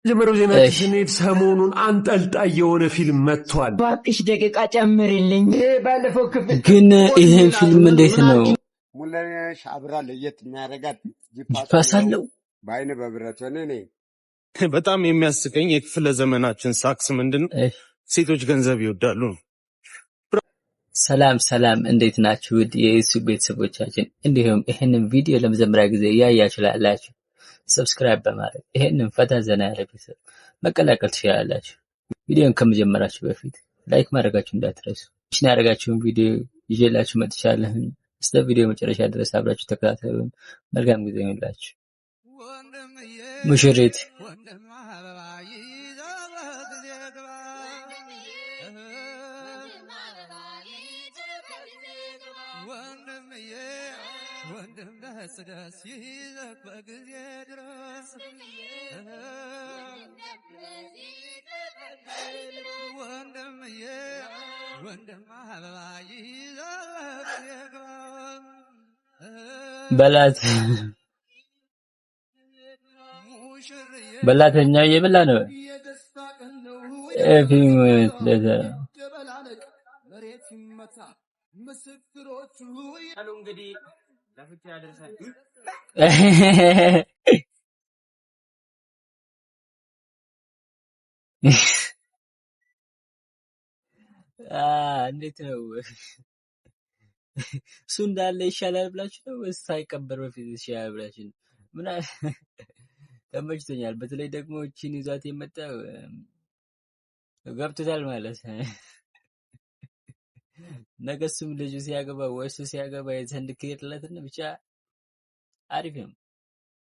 መጀመሪያው ዜናችን ስንሄድ ሰሞኑን አንጠልጣይ የሆነ ፊልም መጥቷል። እባክሽ ደቂቃ ጨምሪልኝ። ባለፈው ክፍል ግን ይሄን ፊልም እንዴት ነው? ሙሉነሽ አብራ ለየት የሚያደርጋት ጂፓስ አለው። በአይን በብረት ሆነ እኔ በጣም የሚያስቀኝ የክፍለ ዘመናችን ሳክስ ምንድን ነው? ሴቶች ገንዘብ ይወዳሉ ነው። ሰላም ሰላም፣ እንዴት ናችሁ? ውድ የዩቲዩብ ቤተሰቦቻችን፣ እንዲሁም ይህንን ቪዲዮ ለመጀመሪያ ጊዜ እያያችሁ ላላችሁ subscribe በማድረግ ይህንን ፈታ ዘና ያለ ቤተሰብ መቀላቀል ትችላላችሁ። ቪዲዮን ከመጀመራችሁ በፊት like ማድረጋችሁ እንዳትረሱ። ሽን ያደረጋችሁን ቪዲዮ ይዤላችሁ መጥቻለሁ። እስከ ቪዲዮ መጨረሻ ድረስ አብራችሁ ተከታተሉን። መልካም ጊዜ ይሁንላችሁ። ሙሽሪት በላት በላተኛ እየበላ ነው። ፊልም ለዛ እንዴት ነው እሱ እንዳለ ይሻላል ብላችሁ ነው ወይስ ሳይቀበር በፊት ይሻላል ብላችሁ ነው? ምን ተመችቶኛል። በተለይ ደግሞ እቺን ይዟት የመጣው ገብቶታል ማለት ነገ እሱም ልጁ ሲያገባ ወይ እሱ ሲያገባ የተንድክሄድለትን ብቻ አሪፍ ነው።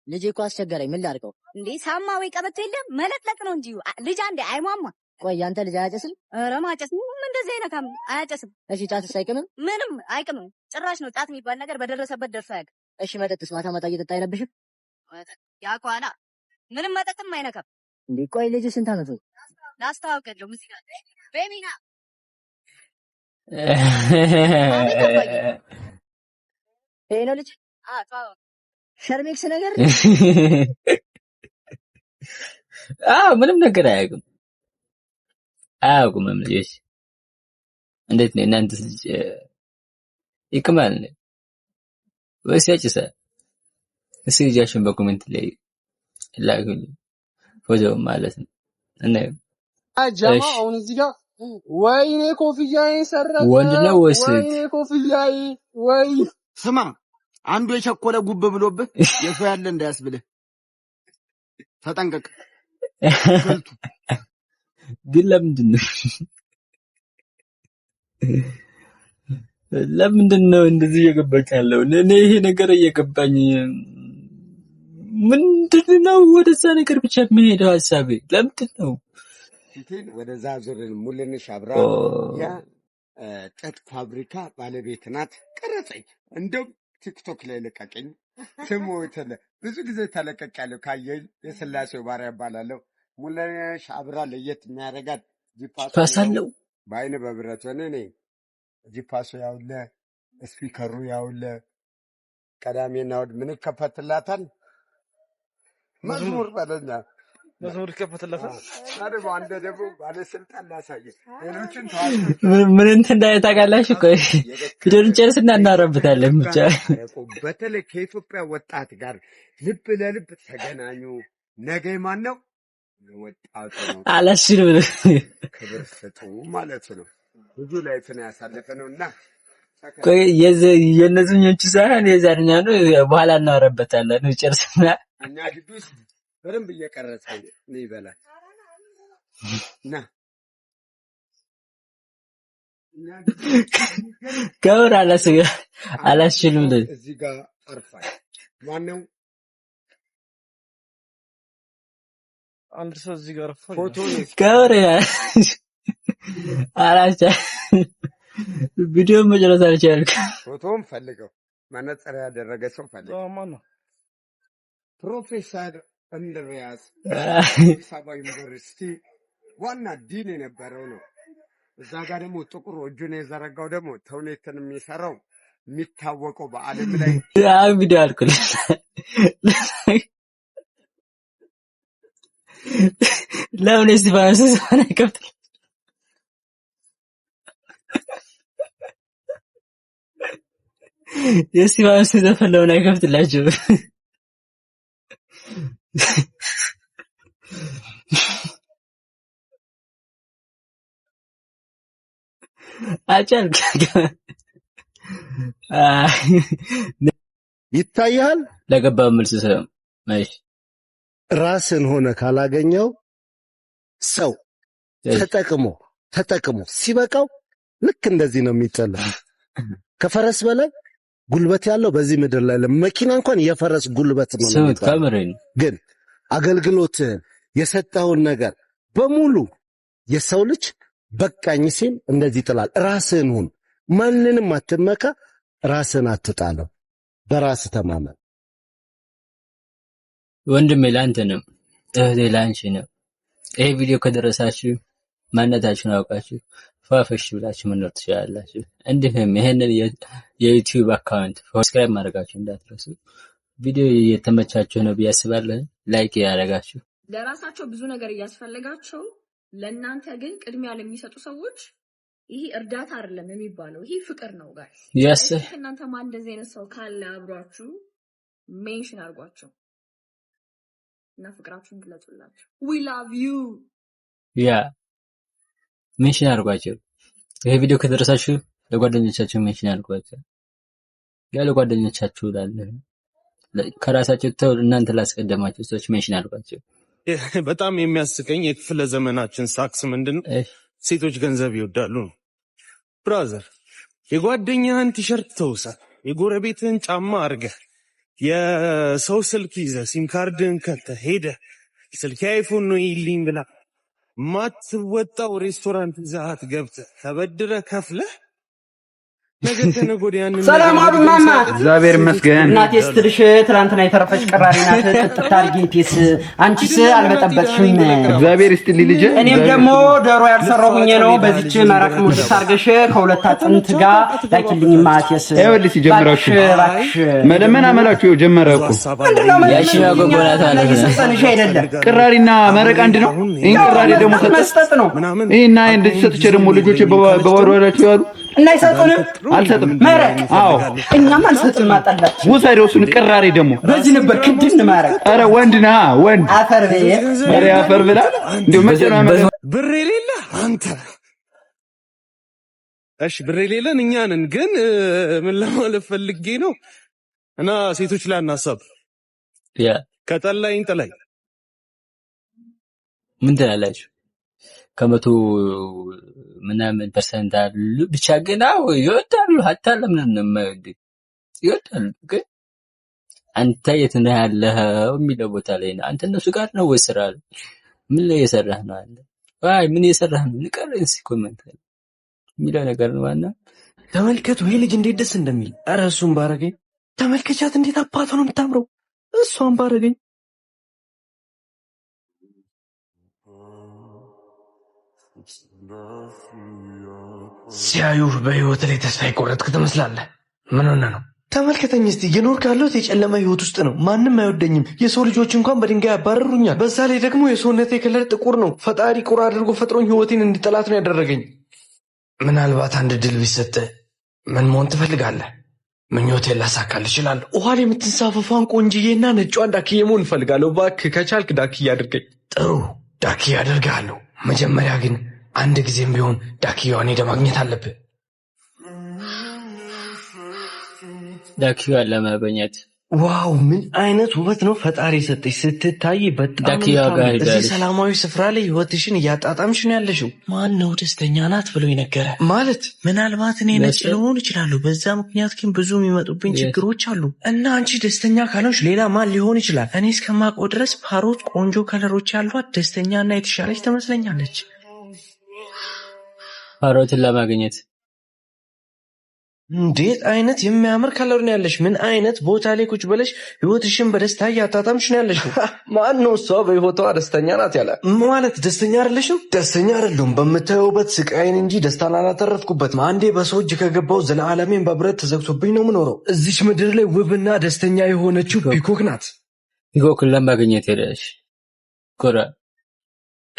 ልጄ እኮ አስቸገረኝ። ምን ላድርገው እንዴ? ሳማ ወይ ቀበቶ የለም መለጥለጥ ነው እንጂ ልጅ አንዴ አይሟሟ። ቆይ ያንተ ልጅ አያጨስም? ኧረ ማጨስ ምንም እንደዚህ አይነካም፣ አያጨስም። እሺ ጫትስ አይቅምም? ምንም አይቅምም። ጭራሽ ነው ጫት የሚባል ነገር በደረሰበት ደርሶ አያውቅም። እሺ መጠጥስ ማታ ማታ እየጠጣ አይረብሽም? ያኳና ምንም መጠጥም አይነካም። እንዴ ቆይ ልጅ ስንት አመቱ? ላስተዋውቅልህ ሙዚቃ ቤሚና ይሄ ነው ልጅ? ሸርሜክስ ነገር አዎ ምንም ነገር አያውቅም አያውቁምም ልጆች። እንዴት ነው እናንተስ ልጅ ይቅማል ወይስ ያጭሳል? እስኪ ልጃችሁን በ comment ላይ ላኩልኝ፣ ፎቶ ማለት ነው። እና ጃማ አሁን እዚህ ጋር ወይኔ ኮፍያዬን ሰረቀ፣ ወንድ ነው ወይስ ሴት? ወይኔ ኮፍያዬ፣ ወይ ስማ፣ አንዱ የቸኮለ ጉብ ብሎብህ የሰው ያለ እንዳያስብልህ ተጠንቀቅ። ገልቱ ግን ለምንድን ነው እንደዚህ እየገባኝ ያለው? እኔ ይሄ ነገር እየገባኝ ምንድን ነው ወደዛ ነገር ብቻ የሚሄደው ሀሳቤ ለምንድን ነው? ፊቴን ወደዛ ዙርን። ሙሉነሽ አብራ የጥጥ ፋብሪካ ባለቤት ናት። ቀረጸኝ፣ እንደውም ቲክቶክ ላይ ለቀቀኝ። ስሙ ብዙ ጊዜ ተለቀቅ ያለው ካየኝ የስላሴው ባሪያ እባላለሁ። ሙሉነሽ አብራ ለየት የሚያደርጋት ጂፓሱ ጂፓስ አለው። በአይን በብረት ሆነ እኔ ጂፓሱ ያውለ speaker ኡ ያውለ ቅዳሜና እሑድ ምን ይከፈትላታል? መዝሙር በለኛ መዝሙር ይከፈትለታል። እና ደግሞ አንድ ደግሞ ባለስልጣን ላሳየ ሌሎችን ተዋቸው። ምን እንትን እንዳለ ታውቃላችሁ? ቆይ ቪዲዮን ጨርስና እናወራበታለን። ብቻ በተለይ ከኢትዮጵያ ወጣት ጋር ልብ ለልብ ተገናኙ። ነገ ማን ነው? ወጣቱ ነው። አላስችል ብሎ ክብር ስጡ ማለት ነው። ብዙ life ን ያሳለፈ ነው እና ቆይ የእነዚህኞቹ ሳይሆን የዛኛው ነው። በኋላ እናወራበታለን። ጨርስና እኛ ግቢ ውስጥ በደንብ እየቀረጸ ነው ይበላል እና ከምር አላስችልም። እዚህ ጋር አርፏል። ማነው? አንድ ሰው እዚህ ጋር አርፏል። ፎቶ ከምር አላስቻ ቪዲዮ መጨረስ አልቻልኩም። ፎቶውን ፈልገው መነጽር ያደረገ ሰው ፈልገው። ማነው? ፕሮፌሰር እንድሪያስ አዲስ አበባ ዩኒቨርሲቲ ዋና ዲን የነበረው ነው። እዛ ጋር ደግሞ ጥቁር እጁን የዘረጋው ደግሞ ተውኔትን የሚሰራው የሚታወቀው በዓለም ላይ አሁን ቪዲዮ አልኩልህ። ለምን እስጢፋኖስ ዘፈን አይከፍትም? የእስጢፋኖስ ዘፈን ለምን አይከፍትላቸው? አልቻልኩም። ይታያል። ለገባው መልስ ሰው እሺ፣ ራስን ሆነ ካላገኘው ሰው ተጠቅሞ ተጠቅሞ ሲበቃው ልክ እንደዚህ ነው የሚጠላው። ከፈረስ በላይ ጉልበት ያለው በዚህ ምድር ላይ መኪና እንኳን የፈረስ ጉልበት ነው ስሙት፣ ከምሬን ግን አገልግሎትህን የሰጠኸውን ነገር በሙሉ የሰው ልጅ በቃኝ ሲል እንደዚህ ይጥላል። ራስህን ሁን፣ ማንንም አትመካ፣ ራስህን አትጣለው፣ በራስህ ተማመን። ወንድሜ ለአንተ ነው፣ እህቴ ለአንቺ ነው። ይሄ ቪዲዮ ከደረሳችሁ ማንነታችሁን አውቃችሁ ፏፈሽ ብላችሁ መኖር ትችላላችሁ። እንዲሁም ይሄንን የዩቲዩብ account subscribe ማድረጋችሁ እንዳትረሱ። ቪዲዮ እየተመቻችሁ ነው ብዬ አስባለሁ። like ያደረጋችሁ ለራሳቸው ብዙ ነገር እያስፈለጋቸው ለእናንተ ግን ቅድሚያ ለሚሰጡ ሰዎች ይሄ እርዳታ አይደለም የሚባለው፣ ይሄ ፍቅር ነው guys። Yes. እናንተ ማን እንደዚህ አይነት ሰው ካለ አብሯችሁ mention አድርጓቸው እና ፍቅራችሁን ግለጹላቸው። We love you. Yeah, mention አድርጓቸው። ይሄ ቪዲዮ ከደረሳችሁ ለጓደኞቻችሁ mention አድርጓቸው። ያለ ጓደኞቻችሁ ላለ ከራሳቸው ተው እናንተ ላስቀደማችሁ ሰዎች mention አድርጓቸው። በጣም የሚያስቀኝ የክፍለ ዘመናችን ሳክስ ምንድን ነው? ሴቶች ገንዘብ ይወዳሉ ነው። Brother፣ የጓደኛህን ቲሸርት ተውሰህ፣ የጎረቤትህን ጫማ አድርገህ፣ የሰው ስልክ ይዘህ፣ ሲም ካርድህን ከተህ ሄደህ ስልክ አይፎን ነው ይልኝ ብላ ማትወጣው ሬስቶራንት ይዘሃት ገብተህ ተበድረህ ከፍለህ ነገ ከነገ ወዲያ ያንን ሰላም አሉ ማማ። እግዚአብሔር ይመስገን። እናቴ ስትልሽ ትናንትና የተረፈች ቅራሪ ናት። ጥጥት አድርጊ ቴስ። አንቺስ አልበጠበጥሽም። እግዚአብሔር ይስጥልኝ ልጄ። እኔም ደግሞ ዶሮ ያልሰራሁ ሁኜ ነው። በዚች መረቅ ሙልት አድርገሽ ከሁለት አጥንት ጋር ላኪልኝ ማቴስ። ይኸውልሽ ጀምራችሁ እባክሽ መለመን አመላችሁ ይኸው ጀመረ እኮ። ምንድነው ያቺ ጎጎናት አለ። እየሰጠንሽ አይደለም። ቅራሪና መረቅ አንድ ነው። ይህን ቅራሪ ደግሞ ሰጠ መስጠት ነው። ይህና እንደዚህ ሰጥቼ ደግሞ ልጆቼ በባዶ ሆዳቸው ያሉ እና አይሰጡንም። አልሰጥም። መረቅ አዎ እኛም አልሰጥም። አጠላች ውሰደው እሱን ቅራሪ ደግሞ በዚህ ነበር ክድን ማረግ። ኧረ ወንድ ነህ ወንድ። አፈር በይ። ኧረ አፈር ብላ እንደው መቼ ነው ያመጣው? ብር የሌለ አንተ እሺ፣ ብር የሌለን እኛ ነን። ግን ምን ለማለት ፈልጌ ነው እና ሴቶች ላይ አናሳብ። Yeah. ከጠላኝ ጥላኝ። ምን ትላላችሁ? ከመቶ ምናምን percent አሉ ብቻ ግን አዎ ይወዳሉ። ሀታ ለምን ነው የማይወዱት? ይወዳሉ። ግን አንተ የት ነህ ያለኸው የሚለው ቦታ ላይ ነው። አንተ እነሱ ጋር ነው ወይ ስራ? ምን ላይ እየሰራህ ነው? አንተ ዋይ ምን እየሰራህ ነው? ንገረኝ እስኪ comment ላይ የሚለው ነገር ነው ዋና። ተመልከቱ ይሄ ልጅ እንዴት ደስ እንደሚል። ኧረ እሱን ባረገኝ። ተመልከቻት እንዴት አባቷ ነው የምታምረው። እሷን ባረገኝ። ሲያዩህ በህይወት ላይ ተስፋ የቆረጥክ ትመስላለህ። ምን ሆነህ ነው? ተመልከተኝ እስቲ፣ እየኖርክ ያለሁት የጨለማ ህይወት ውስጥ ነው። ማንም አይወደኝም። የሰው ልጆች እንኳን በድንጋይ ያባረሩኛል። በዛ ላይ ደግሞ የሰውነቴ color ጥቁር ነው። ፈጣሪ ቁር አድርጎ ፈጥሮኝ ህይወቴን እንዲጠላት ነው ያደረገኝ። ምናልባት አንድ ድል ቢሰጥህ ምን መሆን ትፈልጋለህ? ምኞቴን ላሳካል እችላለሁ። ውሃ ላይ የምትንሳፈፏን ቆንጅዬና ነጯን ዳክዬ መሆን እፈልጋለሁ። እባክህ ከቻልክ ዳክዬ አድርገኝ። ጥሩ ዳክዬ አደርግሃለሁ። መጀመሪያ ግን አንድ ጊዜም ቢሆን ዳክዬዋን ሄደህ ማግኘት አለብህ። ዳክዬዋን ለማግኘት Wow ምን አይነት ውበት ነው ፈጣሪ የሰጠሽ! ስትታይ በጣም ነው ዳክዬዋ ጋር የምታምሪው። እዚህ ሄዳለች። ሰላማዊ ስፍራ ላይ ህይወትሽን እያጣጣምሽ ነው ያለሽው። ማን ነው ደስተኛ ናት ብሎ የነገረ? ማለት ምናልባት እኔ ነጭ ልሆን እችላለሁ። በዛ ምክንያት ግን ብዙ የሚመጡብኝ ችግሮች አሉ እና አንቺ ደስተኛ ካልሆንሽ ሌላ ማን ሊሆን ይችላል? እኔ እስከማውቀው ድረስ parrot ቆንጆ color ኦች ያሏት ደስተኛና የተሻለች ትመስለኛለች። Parrot ን ለማግኘት እንዴት አይነት የሚያምር color ነው ያለሽ! ምን አይነት ቦታ ላይ ቁጭ ብለሽ ህይወትሽን በደስታ እያጣጣምሽ ነው ያለሽው? ማን ነው እሷ በህይወቷ ደስተኛ ናት ያለ? ማለት ደስተኛ አይደለሽም? ደስተኛ አይደለሁም። በምታየው ውበት ስቃይን እንጂ ደስታን አላተረፍኩበትም። አንዴ በሰው እጅ ከገባው ዘለዓለሜን በብረት ተዘግቶብኝ ነው የምኖረው። እዚች ምድር ላይ ውብና ደስተኛ የሆነችው peacock ናት። Peacock ን ለማግኘት ሄደች። ኮራ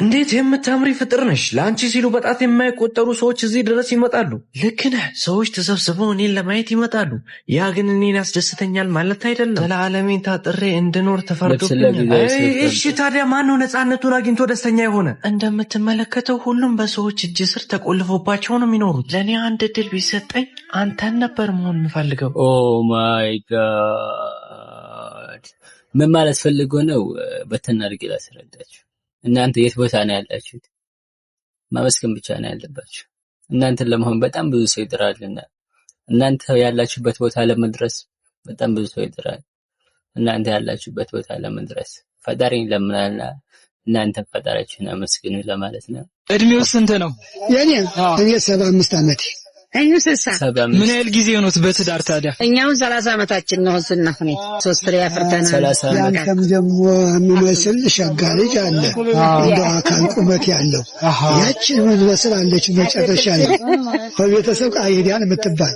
እንዴት የምታምሪ ፍጥር ነሽ! ለአንቺ ሲሉ በጣት የማይቆጠሩ ሰዎች እዚህ ድረስ ይመጣሉ። ልክ ነህ። ሰዎች ተሰብስበው እኔን ለማየት ይመጣሉ። ያ ግን እኔን ያስደስተኛል ማለት አይደለም። ዘላለሜን ታጥሬ እንድኖር ልብስ ተፈርዶብኛል። ለጊዜያዊ እሺ ታዲያ ማነው ነፃነቱን አግኝቶ ደስተኛ የሆነ? እንደምትመለከተው ሁሉም በሰዎች እጅ ስር ተቆልፎባቸው ነው የሚኖሩት። ለእኔ አንድ እድል ቢሰጠኝ አንተን ነበር መሆን የምፈልገው። Oh my God፣ ምን ማለት ፈልጎ ነው? በተና አድርጌ ላስረዳችሁ። እናንተ የት ቦታ ነው ያላችሁት? ማመስገን ብቻ ነው ያለባችሁ። እናንተን ለመሆን በጣም ብዙ ሰው ይጥራልና እናንተ ያላችሁበት ቦታ ለመድረስ በጣም ብዙ ሰው ይጥራል። እናንተ ያላችሁበት ቦታ ለመድረስ ፈጣሪን ለምናልና እናንተ ፈጣሪያችሁን አመስግኑ ለማለት ነው። እድሜው ስንት ነው? የኔ እኔ 75 ዓመቴ። እኔ 60። 75። ምን ያህል ጊዜ ሆኖት በትዳር ታዲያ? እኛውን 30 ዓመታችን ነው። እሱና እኔ 3 ፍሬ አፍርተናል። 30 ዓመት። ያንተም ደግሞ የሚመስል ሸጋ ልጅ አለ፣ እንደ አካል ቁመት ያለው ያችን የምትመስል አለች። መጨረሻ ላይ ከቤተሰብ ቃይዲያን የምትባል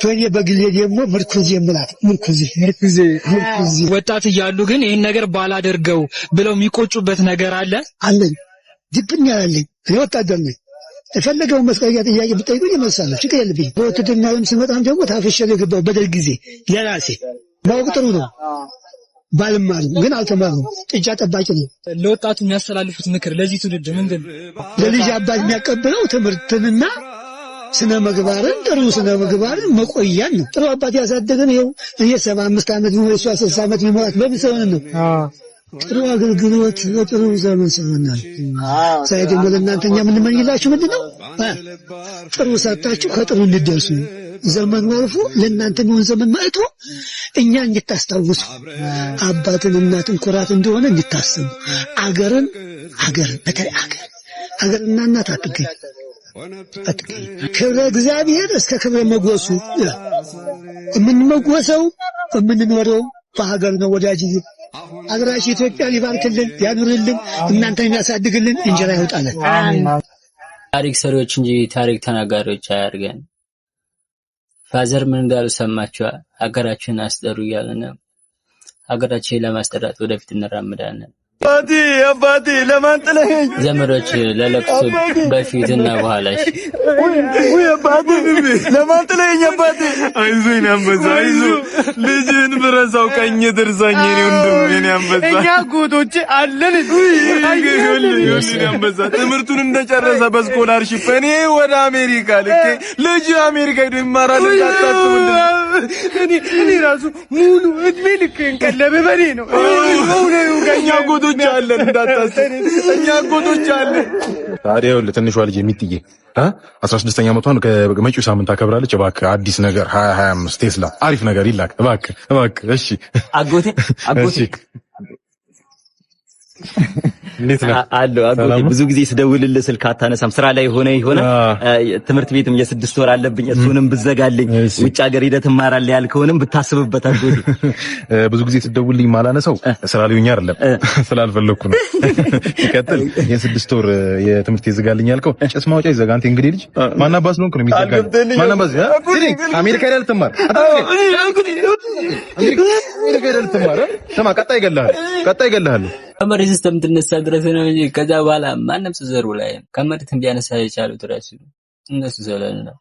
በእኔ በግሌ ደግሞ ምርኩዜ የምላት ምርኩዜ ምርኩዜ ምርኩዜ። ወጣት እያሉ ግን ይህን ነገር ባላደርገው ብለው የሚቆጩበት ነገር አለ? አለኝ፣ ድብን ያላለኝ። እኔ ወታደር ነኝ። የፈለገውን መስቀያ ጥያቄ ብጠይቁኝ እመልሳለሁ። ችግር የለብኝም። በውትድርና ዓለም ስመጣም ደግሞ ታፍሼ ነው የገባሁ። በደርግ ጊዜ ለራሴ ማወቅ ጥሩ ነው። ባልማርም ግን አልተማርኩም። ጥጃ ጠባቂ ነው። ለወጣቱ የሚያስተላልፉት ምክር ለዚህ ትውልድ ምንድን ነው? ለልጅ አባት የሚያቀብለው ትምህርትንና ስነ ምግባርን፣ ጥሩ ስነ ምግባርን መቆያን ነው። ጥሩ አባት ያሳደገን ይኸው እኔ 75 ዓመት ቢሞላ እሷ 60 ዓመት ቢሞላት በምን ስለሆነ ነው? ጥሩ አገልግሎት በጥሩ ዘመን ስለሆነ ነው። ዛሬ ደግሞ ለእናንተ እኛ የምንመኝላችሁ ምንድን ነው? ጥሩ ሰርታችሁ ከጥሩ እንድትደርሱ፣ ዘመኑ አልፎ ለእናንተ የሚሆን ዘመን መጥቶ እኛ እንድታስታውሱ፣ አባትን እናትን ኩራት እንደሆነ እንድታስቡ፣ አገርን አገርን በተለይ አገር አገርና እናት አትገኝ አትገኝ። ክብረ እግዚአብሔር እስከ ክብረ መጎሱ ይላል። የምንመጎሰው የምንኖረው በሀገር ነው ወዳጅዬ። ሀገራችን ኢትዮጵያን ይባርክልን፣ ያኑርልን፣ እናንተን የሚያሳድግልን እንጀራ ያውጣልን። ታሪክ ሰሪዎች እንጂ ታሪክ ተናጋሪዎች አያርገን። Father ምን እንዳሉ ሰማችኋል? ሀገራችሁን አስጠሩ እያሉ ነው። ሀገራችንን ለማስጠራት ወደፊት እንራምዳለን። አባቴ አባቴ፣ ለማን ጥለኸኝ? ዘመዶች ለለቅሶ በፊትና በኋላ። እሺ። ውይ አባቴ፣ ለማን ጥለኸኝ አባቴ? አይዞህ የኔ አንበሳ፣ አይዞህ፣ ልጅህን ብረሳው ቀኝ ትርሳኝ የኔ ወንድም፣ የኔ አንበሳ። እኛ አጎቶች አለን። ይኸውልህ የኔ አንበሳ፣ ትምህርቱን እንደጨረሰ በ scholarship እኔ ወደ አሜሪካ ልኬ ልጅ አሜሪካ ሄዶ ይማራል። እንዳታስብ። እኔ ራሱ ሙሉ እድሜ ልክህን ቀለብህ በኔ ነው። እኛ አጎቶች አለን፣ እንዳታስብ፣ እኛ አጎቶች አለን። ታዲያ ይኸውልህ ትንሿ ልጅ የሚጥዬ 16ኛ ዓመቷን ከመጪው ሳምንት አከብራለች። እባክህ አዲስ ነገር 2025 ቴስላ አሪፍ ነገር ይላክ እባክህ እባክህ። እሺ አጎቴ አጎቴ። እሺ፣ እንዴት ነህ? አለሁ አጎቴ። ሰላም ነው? ብዙ ጊዜ ስደውልልህ ስልክ አታነሳም። ስራ ላይ ሆነ ይሆነ ትምህርት ቤትም የ6 ወር አለብኝ፣ እሱንም ብዘጋልኝ፣ ውጭ ሀገር ሂደህ ትማራለህ ያልከውንም ብታስብበት አጎቴ። ብዙ ጊዜ ስደውልልኝ ማላነሳው ስራ ላይ ሆኜ አይደለም፣ ስላልፈለኩ ነው። ሲቀጥል የ6 ወር የትምህርት ይዘጋልኝ ያልከው ጭስ ማውጫ ይዘጋ። አንተ እንግዲህ ልጅ ማን አባት ስለሆንክ ነው የሚዘጋልኝ? ማን አባት? አሜሪካ ሄደህ ልትማር፣ አሜሪካ ሄደህ ልትማር። ስማ፣ ቀጣይ እገልሃለሁ፣ ቀጣይ እገልሃለሁ። ከመሬት እስከምትነሳ ድረስ ነው እንጂ ከዛ በኋላ ማንም ሰው ዘሩ ላይ ከመሬት እንዲያነሳ የቻሉት ራሱ እነሱ ስለሆነ ነው።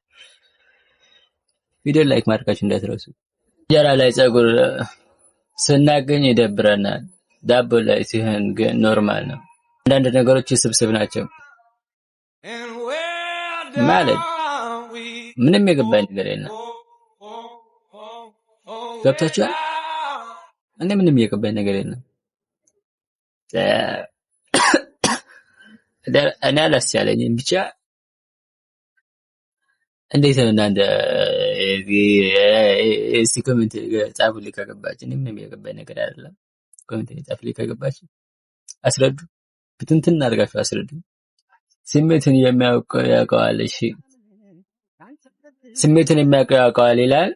ቪዲዮ like ማድረጋችሁ እንዳትረሱ። እንጀራ ላይ ፀጉር ስናገኝ ይደብረናል። ዳቦ ላይ ሲሆን ግን normal ነው። አንዳንድ ነገሮች ስብስብ ናቸው ማለት ምንም የገባኝ ነገር የለም። ገብታችኋል? እኔ ምንም የገባኝ ነገር የለም። እኔ አላስቻለኝም። ብቻ እንዴት ነው እናንተ? እስቲ comment ጻፉልኝ ከገባችሁ። እኔ ምንም የገባኝ ነገር አይደለም። Comment ጻፉልኝ ከገባችሁ፣ አስረዱ። ብትንትን አድርጋችሁ አስረዱ። ስሜትን የሚያውቀው ያውቀዋል። እሺ፣ ስሜትን የሚያውቀው ያውቀዋል ይላል።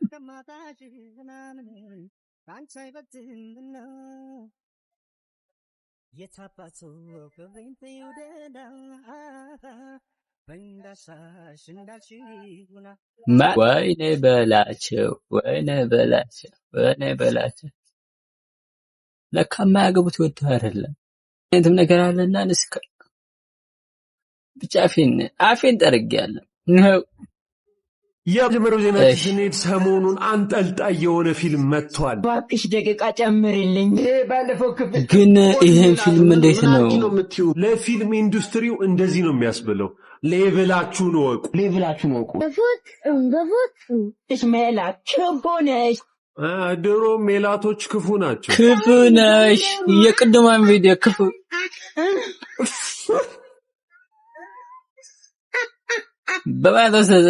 ወይኔ በላቸው፣ ወይኔ በላቸው፣ ወይኔ በላቸው። ለካ የማያገቡት ወጥተው አይደለም። እንትም ነገር አለና ንስከ ብቻ አፌን ጠርጌያለሁ። ይኸው። የመጀመሪያው ዜናችን ስንሄድ ሰሞኑን አንጠልጣይ የሆነ ፊልም መጥቷል። እባክሽ ደቂቃ ጨምሪልኝ። ባለፈው ክፍል ግን ይህን ፊልም እንዴት ነው ነው የምትይው? ለፊልም ኢንዱስትሪው እንደዚህ ነው የሚያስብለው። level ኣችሁን እወቁ፣ level ኣችሁን እወቁ። በፍጹም በፍጹም። ሜላት ክፉ ነሽ። ድሮ ሜላቶች ክፉ ናቸው። ክፉ ነሽ። የቅድሟን ቪዲዮ ክፉ በማለት ወሰደ።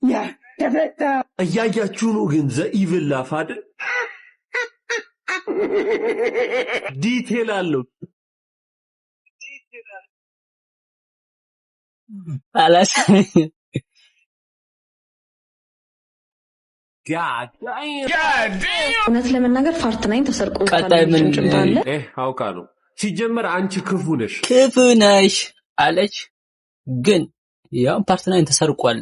ያ ተፈታ። እያያችሁ ነው ግን the evil laugh አይደል? Detail አለው። አላስ እውነት ለመናገር part 9 ተሰርቆ ቀጣይ ምን ጭምጭምታ አለ። አውቃ ነው። ሲጀመር አንቺ ክፉ ነሽ፣ ክፉ ነሽ አለች። ግን ያው part 9 ተሰርቋል፣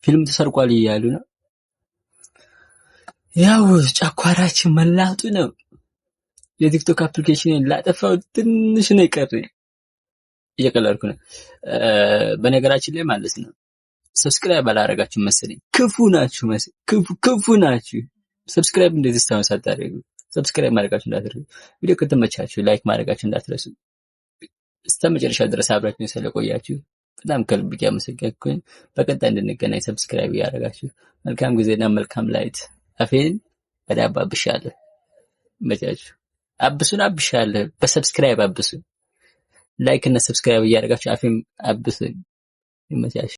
ፊልም ተሰርቋል እያሉ ነው። ያው ጨጓራችን መላጡ ነው። የቲክቶክ application ላጠፋው ትንሽ ነው የቀረኝ። እየቀለድኩ ነው። በነገራችን ላይ ማለት ነው subscribe አላረጋችሁ መሰለኝ። ክፉ ናችሁ መሰለኝ። ክፉ ክፉ ናችሁ። Subscribe እንደዚህ እስካሁን ሳታደርጉ subscribe ማድረጋችሁ እንዳትረሱ። ቪዲዮ ከተመቻችሁ like ማድረጋችሁ እንዳትረሱ። እስከ መጨረሻ ድረስ አብራችሁን ስለቆያችሁ በጣም ከልብ እያመሰገንኩኝ በቀጣይ እንድንገናኝ subscribe እያደረጋችሁ መልካም ጊዜና መልካም light። አፌን በዳቦ አብሻለሁ። መቻችሁ አብሱን አብሻለሁ። በ subscribe አብሱን። Like እና subscribe እያደረጋችሁ አፌን አብሱን። ይመቻችሁ።